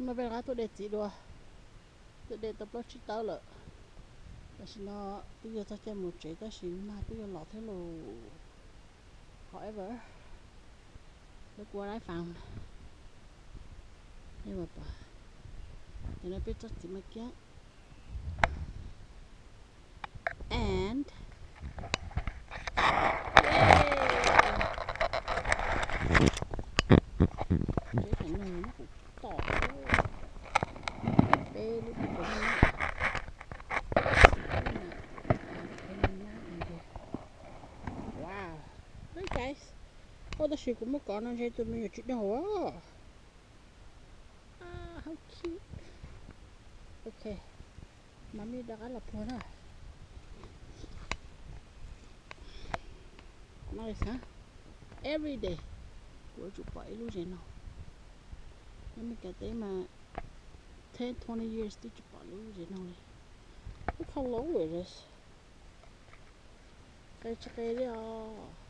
No peb rov qab tuaj de txiv dua, tuaj de tau plaub tsib tawb lawm. Tam sim no twb yuav txog caij mus tsev tab sis nag twb yuav los thiab lauj. However, look what I found. Nej puas pom, cov no peb tsob txiv maj kiab. And, yay, tsev tam no muab kuv tom peb lub pem. Wow, look guys, ua tab sis kuv muab kov no ntshe tus me nyuam tsis daug. Ah, how cute. Ok, mam li rov qab los puag na. No li xav, every day kuv yuav tsum pom ib lub zes no. Nyob Meskas teb mas ten twenty years twb tsis pom lub zes no li. Look how low it is. Qe tsis qe li os.